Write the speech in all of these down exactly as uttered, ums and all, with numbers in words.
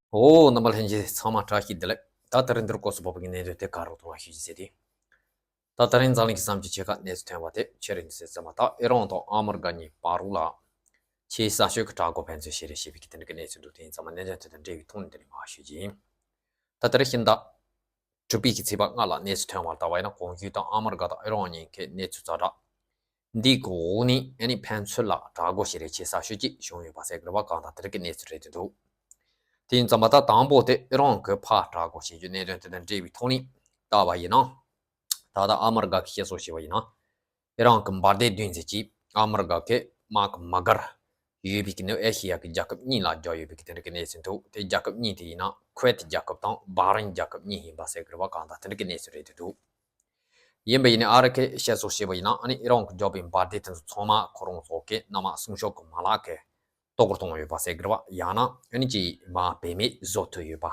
ཨོ། རྣམ་པ་ལྷན་རྒྱས་ཚང་མ་བཀྲ་ཤིས་བདེ་ལེགས། ད་ད་རིང་འདིར་སྐོར་སུ་བབས་པའི་གནད་དོན་དེ་ག་རེ་ཐོན་པ་ཞུ་རྒྱུ་ཟེར་ཏེ། ད་ད་རིང་འཛམ་གླིང་གི་བསམ་གྱིས་ཆེ་ཁག་གནས་ཚུལ་ཐོན་པ་དེ་ཆེ་རིང་ཟེར་ཙམ་པ། ད་ཨི་རན་དང་ཨ་མི་རི་ཀ་གཉིས་བར་ལ་ཆེས་གསར་ཤོས་ཀྱི་དྲག་རྒོལ་ཕན་ཚུན་བྱེད་རེས་བྱས་པའི་གི་དེ་འདྲ་གི་གནས་ཚུལ་འདུག་དེ་ཡིན་ཙམ་པ་གནད་དོན་དེ་དང་འབྲེལ་བའི་ཐོག་ནས་འདི་ནས་མར་ཞུ་རྒྱུ་ཡིན། ད་ད་རིང་ཤིང་རྟ་དྲུག་པའི་གི་ཚེས་པ་ལྔ་ལ་གནས་ཚུལ་ཐོན་པར་ལྟ་བ་ཡིན་ན། གོང་ཞུས་དང་ཨ་མི་རི་ཀ་དང་ཨི་རན་གཉིས་ཀྱི་གནས་ཚུལ་ཛ་དྲག་འདིའི་འོག་ནས་ཨ་ནི་ཕན་ཚུན་ལ་དྲག་རྒོལ་བྱེད་རེས་ཆེས་གསར་ཤོས་ཅིག་བྱུང་ཡོད་པ་ཟེར་གི་རེད་པ། གང་ལྟར་དེ་རིང་གི་གནས་ཚུལ་རེད་འདུག་དེ་ཡིན་ཙམ་པ་ད་དང་པོ་དེ་ཨི་རན་གྱིས་ཕར་དྲག་རྒོལ་བྱེད་རྒྱུའི་གནད་དོན་དེ་དང་འབྲེལ་བའི་ཐོག་ནས་ལྟ་བ་ཡིན་ན། ད་ལྟ་ཨ་མི་རི་ཀ་གིས་བཤད་སྲོལ་བྱས་པ་ཡིན་ན། ཨི་རན་གྱི་འབར་མདེལ་བདུན་ཙམ་ཅིག་ཨ་མི་རི་ཀ་གི་དམག་གི་དམག་སྒར་ཡོད་པའི་གི་ནི་ཨེ་ཤེ་ཡ་གི་རྒྱལ་ཁབ་གཉིས་ལ་བརྒྱབ་ཡོད་པའི་གི་དེ་འདྲ་གི་གནས་ཚུལ་འདུག་དེ་རྒྱལ་ཁབ་གཉིས་དེ་ཡིན་ན་ཁུ་ཝེད་རྒྱལ་ཁབ་དང་བྷ་རེན་རྒྱལ་ཁབ་གཉིས་ཡིན་པ་ཟེར་གི་རེད་པ། གང་ལྟར་དེ་འདྲ་གི་གནས་ཚུལ་རེད་འདུག་ཡིན་པ་ཡིན་ནའི་ཨ་རི་ཀས་བཤད་སྲོལ་བྱས་པ་ཡིན་ན། ཨ་ནི་ཨི་རན་གྱིས་བརྒྱབ་པའི་འབར་མདེལ་དེ་ཚོ་ཚང་མ་ཁོ་རང་ཚོ་གི་མནའ་མ་སྲུང་སྐྱོབ་ཀྱི་མ་ལག་གི་ལྟོ་གོས་བཏང་ཡོད་པ་ཟེར་གི་རེད་པ། ཡང་ན་ཨ་ནི་ཅིག་མར་བེད་མེད་བཟོ་ཐུབ་ཡོད་པ།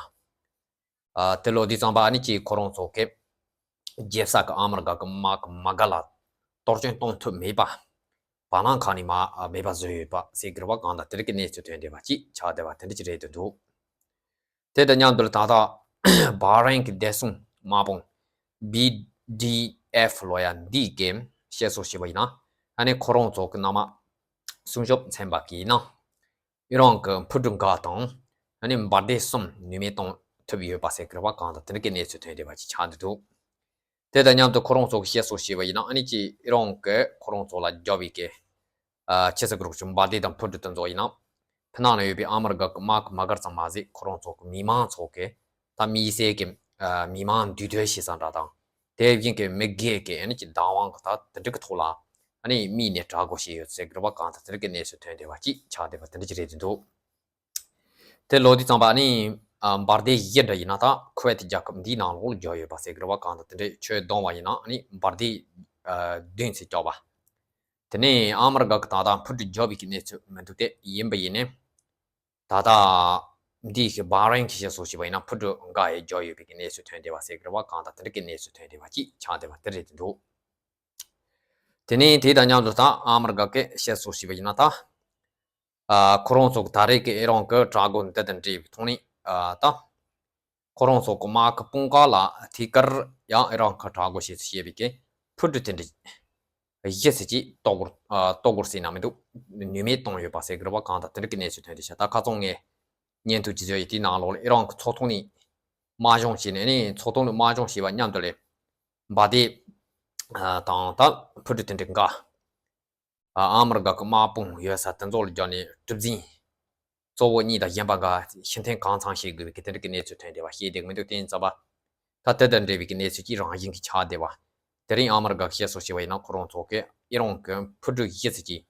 ཨ། དེ་ལོ་དུས་ཙམ་པ་ཨ་ནི་ཅིག་ཁོ་རང་ཚོ་གི་རྒྱལ་ས་གི་ཨ་མི་རི་ཀ་གི་དམག་གི་དམག་སྒར་ལ་གཏོར་སྐྱོན་གཏོང་ཐུབ་མེད་པ། བར་སྣང་ཁག་ནས་མར་མེད་པ་བཟོས་ཡོད་པ་ཟེར་གི་རེད་པ། གང་ལྟར་དེ་རིང་གི་གནས་ཚུལ་ཐོན་བསྡད་པ་ཅིག་ཆགས་བསྡད་པ་དེ་འདྲ་ཅིག་རེད་འདུག་དེ་དང་མཉམ་དུ་ད་ལྟ་བྷ་རེན་གྱི་བདེ་སྲུང་དམག་དཔུང་བྷི་ཌི་ཨེཕ་ལོ་ཡ་འདི་གིས་བཤད་སྲོལ་བྱས་པ་ཡིན་ན། ཨ་ནི་ཁོ་རང་ཚོ་གི་མནའ་མ་སྲུང་སྐྱོབ་ཚན་པ་གིས་ཡིན་ན། ཨི་རན་གྱི་འཕུར་གྲུ་འགའ་དང་། ཨ་ནི་འབར་མདེལ་གསུམ་ནུས་མེད་གཏོང་ཐུབ་ཡོད་པ་ཟེར་གི་རེད་པ། གང་ལྟར་དེ་འདྲ་གི་གནས་ཚུལ་ཐོན་བསྡད་པ་ཅིག་ཆགས་བསྡད་འདུག་དེ་དང་མཉམ་དུ་ཁོ་རང་ཚོ་གིས་བཤད་སྲོལ་བྱས་པ་ཡིན་ན། ཨ་ནི་ཅིག་ཨི་རན་གྱིས་ཁོ་རང་ཚོ་ལ་བརྒྱབ་པའི་གི། ཨ། ཆི་ཟེར་དགོས་རེད། འབར་མདེལ་དང་འཕུར་གྲུ་དེ་ཚོ་ཡིན་ན། ཕྱི་ནང་ལ་ཡོད་པའི་ཨ་མི་རི་ཀ་གི་དམག་གི་དམག་སྒར་ཙམ་མ་ཟད། ཁོ་རང་ཚོ་གི་མི་མང་ཚོ་གི། ད་དམིགས་བསལ་གྱི། ཨ། མི་མང་འདུས་སྡོད་བྱེད་ས་འདྲ་དང་། དེ་བཞིན་གྱི་མི་སྒེར་གྱི་ཨ་ནི་ཅིག་བདག་དབང་གི་ད་དེ་འདྲ་གི་ཐོག་ལ་ཨ་ནི་དམིགས་ནས་དྲག་རྒོལ་བྱས་ཡོད་ཟེར་གི་རེད་པ། གང་ལྟར་དེ་འདྲ་གི་གནས་ཚུལ་ཐོན་བསྡད་པ་ཅིག་ཆགས་བསྡད་པ་དེ་འདྲ་ཅིག་རེད་འདུག་དེ་ལོ་དུས་ཙམ་པ་ཨ་ནི། ཨ། འབར་མདེལ་བཞི་འདྲ་ཡིན་ན་ད་ཁུ་ཝེད་རྒྱལ་ཁབ་འདིའི་ནང་ལོགས་ལ་བརྒྱབ་ཡོད་པ་ཟེར་གི་རེད་པ། གང་ལྟར་དེ་འདྲའི་ཆོས་བསྡོམས་པ་ཡིན་ན་ཨ་ནི་འབར་མདེལ། ཨ། བདུན་ཙམ་བརྒྱབ་པ། དེ་ནས་ཨ་མི་རི་ཀ་གི་ད་ལྟ་འཕུར་གྲུ་བརྒྱབ་པའི་གི་གནས་ཚུལ་མི་འདུག་དེ་ཡིན་པ་ཡིན་ནའི། ད་ལྟ་འདི་གི་བྷ་རེན་གྱིས་བཤད་སྲོལ་བྱས་པ་ཡིན་ན། འཕུར་གྲུ་འགའ་ཡང་བརྒྱབ་ཡོད་པའི་གི་གནས་ཚུལ་ཐོན་བསྡད་པ་ཟེར་གི་རེད་པ། གང་ལྟར་དེ་འདྲ་གི་གནས་ཚུལ་ཐོན་བསྡད་པ་ཅིག་ཆགས་བསྡད་པ་དེ་རེད་འདུག་དེ་ནས་དེ་དང་མཉམ་དུ་ད་ཨ་མི་རི་ཀ་གིས་བཤད་སྲོལ་བྱས་པ་ཡིན་ན་ད། ཨ། ཁོ་རང་ཚོ་གི་ད་རེས་ཀྱི་ཨི་རན་གྱི་དྲག་རྒོལ་འདི་དང་འབྲེལ་བའི་ཐོག་ནས། ཨ། ད་ཁོ་རང་ཚོ་གི་དམག་གི་དཔུང་ཁག་ལ་ཐད་ཀར་ཡང་ཨི་རན་གྱིས་དྲག་རྒོལ་བྱེད་ཚུལ་བཤད་པའི་གི་འཕུར་གྲུ་དེ་འདྲ་བཞི་ཙམ་ཅིག་ལྟོ་གོས། ཨ། ལྟོ་གོས་ཟེར་ན་མི་འདུག་ནུས་མེད་བཏང་ཡོད་པ་ཟེར་གི་རེད་པ། གང་ལྟར་དེ་འདྲ་གི་གནས་ཚུལ་ཐོན་བསྡད་ཤག་ད་ཁ་སང་ངས་བརྙན་ཐུང་ཅིག་བཟོས་ཡོད། དེའི་ནང་ལོགས་ལ་ཨི་རན་གྱི་ཚོགས་ཐོག་ནས་དམག་སྦྱོང་བྱས་ནས་ནི། ཚོགས་ཐོག་ནས་དམག་སྦྱོང་བྱས་པ་མཉམ་དུ་ལ་འབར་མདེལ། ཨ། དང་ད་འཕུར་གྲུ་དེ་འདྲ་འགའ། ཨ། ཨ་མི་རི་ཀ་གི་དམག་དཔུང་ཡོད་ས་དེ་ཚོ་ལ་བརྒྱབ་ནས་གྲུ་གཟིངས་གཙོ་བོ་གཉིས་དང་གཞན་པ་འགའ་ཕྱིར་འཐེན་གང་ཚང་བྱེད་དགོས་པའི་གི་དེ་འདྲ་གི་གནས་ཚུལ་ཐོན་བསྡད་པ་བཤད་བསྡད་མི་འདུག་དེ་ཡིན་ཙམ་པ། ད་དེ་དང་འབྲེལ་བའི་གི་གནས་ཚུལ་གྱི་རང་བཞིན་གྱི་ཆགས་བསྡད་པ། དེ་རིང་ཨ་མི་རི་ཀ་གིས་བཤད་སྲོལ་བྱས་པ་ཡིན་ན། ཁོ་རང་ཚོ་གིས་ཨི་རན་གྱི་འཕུར་གྲུ་བཞི་ཙམ་ཅིག་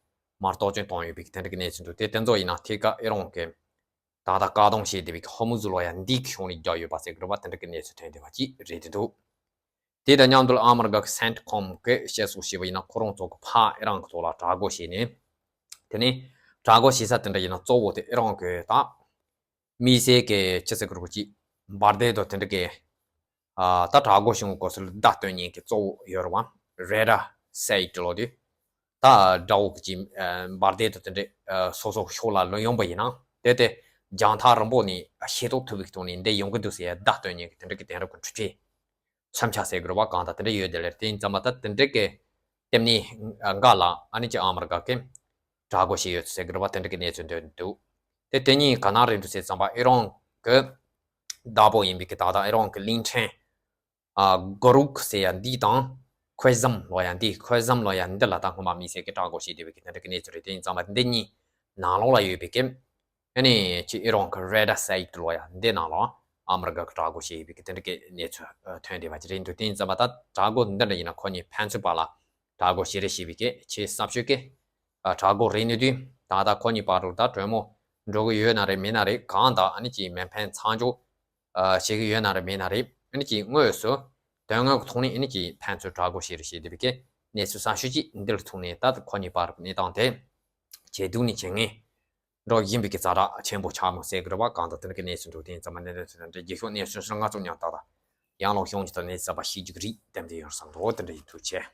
མར་གཏོར་སྐྱོན་བཏང་ཡོད་པའི་གི་དེ་འདྲ་གི་གནས་ཚུལ་འདུག་དེ་དེ་ཚོ་ཡིན་ན་ཐད་ཀར་ཨི་རན་གྱིས་ད་ལྟ་བཀག་སྡོམ་བྱས་བསྡད་པའི་གི་ཧོར་མུ་ཛི་ལོ་ཡ་འདི་གི་གཞུང་ནས་བརྒྱབ་ཡོད་པ་ཟེར་གི་རེད་པ། དེ་འདྲ་གི་གནས་ཚུལ་ཐོན་བསྡད་པ་ཅིག་རེད་འདུག་དེ་དང་མཉམ་དུ་ཨ་མི་རི་ཀ་གི་སེན་ཊི་ཀོམ་གིས་བཤད་སྲོལ་བྱས་པ་ཡིན་ན། ཁོ་རང་ཚོ་གིས་ཕར་ཨི་རན་གྱི་ཐོག་ལ་དྲག་རྒོལ་བྱས་ནས། དེ་ནས་དྲག་རྒོལ་བྱེད་ས་དེ་འདྲ་ཡིན་ན་གཙོ་བོ་དེ་ཨི་རན་གྱི་ད་དམིགས་བསལ་གྱི་ཆི་ཟེར་དགོས་རེད་པ། ཅིག་འབར་མདེལ་དང་དེ་འདྲ་གི། ཨ། ད་དྲག་རྒོལ་བྱུང་བའི་སྐབས་སུ་ལ་བརྡ་སྟོན་མཁན་གྱི་གཙོ་བོ་ཡོད་རེད་པ། རེ་ཌར་སའིཊ་ལོ་དེ། ད་དགྲ་བོ་གི་ཅིག་ཨ། འབར་མདེལ་དང་དེ་འདྲ། ཨ། སོ་སོ་ཕྱོགས་ལ་ལོག་ཡོང་པ་ཡིན་ན། དེ་དེ་རྒྱང་ཐག་རིང་པོ་ནས་ཤེས་རྟོགས་ཐུབ་པའི་ཐོག་ནས་འདི་ཡོང་གི་འདུག་ཟེར་བརྡ་སྟོན་མཁན་གྱི་དེ་འདྲ་གི་དེང་རབས་ཀྱི་འཕྲུལ་ཆས་མཚོན་ཆ་ཟེར་དགོས་རེད་པ། གང་ལྟར་དེ་འདྲ་ཡོད་བསྡད་ལེ་རེད། དེ་ཡིན་ཙམ་པ་ད་དེ་འདྲ་གི་ལྟེ་གནས་འགའ་ལ་ཨ་ནི་ཅིག་ཨ་མི་རི་ཀ་གིས་དྲག་རྒོལ་བྱས་ཡོད་ཟེར་གི་རེད་པ། དེ་འདྲ་གི་གནས་ཚུལ་འདོན་འདུག་དེ་དེ་གཉིས་ག་ན་རེད་འདུག་ཟེར་ཙམ་པ། ཨི་རན་གྱི་བདག་པོ་ཡིན་པའི་གི་ད་ལྟ་ཨི་རན་གྱི་གླིང་ཕྲན། ཨ། གོ་རུག་ཟེར་ཡ་འདི་དང་། ཁོ་ཟམ་ལོ་ཡ་འདི། ཁོ་ཟམ་ལོ་ཡ་འདི་ལ་ད་སྔོན་མ་དམིགས་བསལ་གྱི་དྲག་རྒོལ་བྱས་བསྡད་པའི་གི་དེ་འདྲ་གི་གནས་ཚུལ་རེད། དེ་ཡིན་ཙམ་པ་འདི་གཉིས་ནང་ལོགས་ལ་ཡོད་པའི་གི། ཨ་ནི་ཅིག་ཨི་རན་གྱི་རེ་ཌར་སའིཊ་ལོ་ཡ་འདི་ནང་ལ་ཨ་མི་རི་ཀ་གིས་དྲག་རྒོལ་བྱས་ཡོད་པའི་གི་དེ་འདྲ་གི་གནས་ཚུལ་ཐོན་བསྡད་པ་ཅིག་རེད་འདུག་དེ་ཡིན་ཙམ་པ་ད་དྲག་རྒོལ་འདི་འདྲ་ཡིན་ན་ཁོ་གཉིས་ཕན་ཚུན་བར་ལ་དྲག་རྒོལ་བྱེད་རེས་བྱེད་པའི་གི་ཆེས་གསར་ཤོས་ཀྱི། ཨ། དྲག་རྒོལ་རེད། ནུས་དུས་ད་ལྟ་ཁོ་གཉིས་བར་དུ་ད་གྲོས་མོལ་འགྲོ་གི་ཡོད་ན་རེད། མེད་ན་རེད། གང་ལྟར་ཨ་ནི་ཅིག་མེ་འཕེན་མཚམས་འཇོག་ཨ། བྱེད་ཀྱི་ཡོད་ན་རེད། མེད་ན་རེད། ཨ་ནི་ཅིག་དངོས་སུ་དོན་དངོས་ཀྱི་ཐོག་ནས་ཨ་ནི་ཅིག་ཕན་ཚུན་དྲག་རྒོལ་བྱེད་རེས་བྱེད་བསྡད་པའི་གི་གནས་ཚུལ་གསར་ཤོས་ཅིག་འདི་ལ་ཐུག་ནས། ད་ཁོ་གཉིས་བར་གནས་སྟངས་དེ་ཇེ་སྡུག་ནས་ཇེ་ངན་འགྲོ་བཞིན་པའི་གི་ཛ་དྲག་ཆེན་པོ་ཆགས་མོ་ཟེར་གི་རེད་པ། གང་ལྟར་དེ་འདྲ་གི་གནས་ཚུལ་འདུག་དེ་ཡིན་ཙམ་པ་གནད་དོན་དེ་དང་འབྲེལ་རྒྱུན་ཞུགས་གནས་ཚུལ་ང་ཚོ་མཉམ་དུ་ད་ཡང་ལོག་ཤོང་ཅིག་དང་གནས་ཚུལ་གསར་པ་ཤེས་རྒྱུ་གི་རེད། དེ་འདྲ་ཡོད་བསམ་འདུག་དེ་འདྲ་ཡིན། ཐུགས་རྗེ་ཆེ།